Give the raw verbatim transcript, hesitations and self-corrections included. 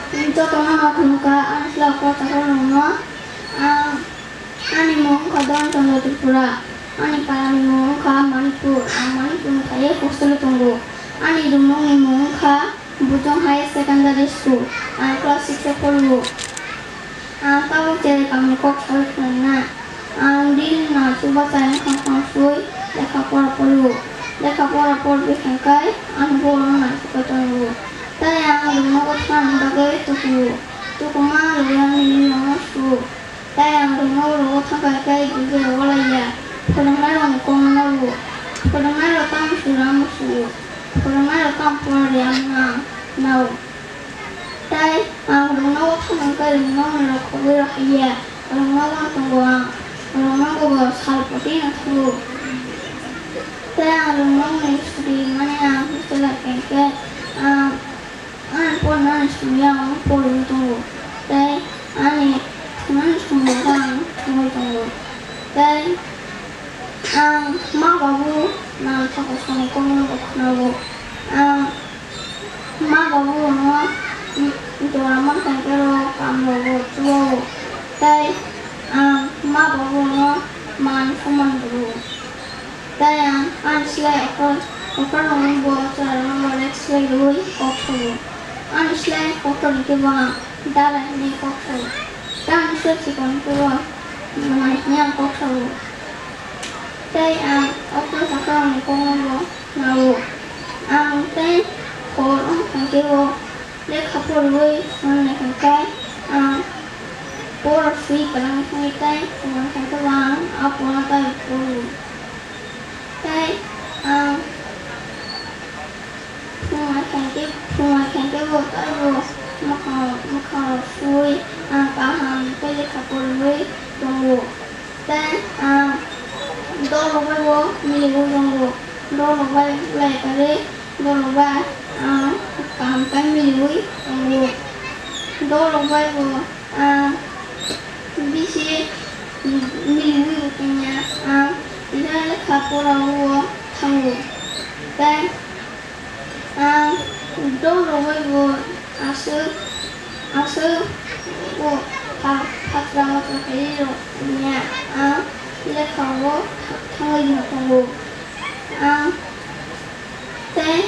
Jotono no khulumkha, ani slok o chakrokno. Ang, ani mung wngkha Dharmachandra Tripura. Ani parani mung wngkha Manipur. Ang Manipur ni phaiwi hostel o tongo. Ani rwngmungni mung wngkha Bujong Higher Secondary School. Ang class six o poro. Ang tabuk je kamni kok sawi khwnanai. Ang din no chubacha wngkha, wngkha swi lekha pora poro. Lekha pora porwi hwnkhe ang borok no naitukwi tongo. Tei ang rwngnogo thangna bagwi tukuo. Tukuma rwui ang nini nokno suo. Tei ang rwngnogo rogo thangkha khe bwrwi rogo laiya. Phwrwngnairokni kokno nabo. Phwrwngnairok tamo suri amo suo. Phwrwngnairok tamo pora ri amo nang nao. Tei ang rwngnogo thangkha khe rwngnokni rok khogwi rw haiya. Rwngnogo tongo ang. Rwngnogo bo sal poti no thango. Tei ang rwngnokni suri mani ang hostel o khe ang Ani pornani simi ang porwi tongo, tei ani thwngnani simi ang thwngwi tongo, tei ang ma babu nang thokosongni kokno bo khwnao. Ang ma babu no jora mankha khe o kaam rogo chuo, tei ang ma babu no man soman rwo. Tei ang ani slai okra, okrarokno bo chwrairokno bo respect rwui kok sago. Ani slai kotor hwnkhe bo ang dara hinui kok sago. Tei ani slai chikon hwnkhe bo bwmai hinui ang kok sago. Tei ang okra chakrokni kokno bo nao. Ang tei hor wngkha khe bo lekha porwi swnamnai hwnkhe ang borok swi kwlangwi thangwi tei swnamnai hwnkhe bo ang a porno tei poro. Tei ang phungnai khankhe, phungnai khankhe bo teibo mwkhang, mwkhang rok suwi ang kaham tei lekha porwi tongo. Tei ang dol rok bai bo miliwi tongo. Dol rok bai belai kwrwi, dol rok bai ang kaham khe miliwi tongo. Dol rok bai bo ang bisi miliwi bo tongya, ang kisa lekha pora o thango. Tei ang dol rok bai bo aswk, aswk o pha-, phatra matra khairok wngya, ang lekha o thangwi tongo. Ang tei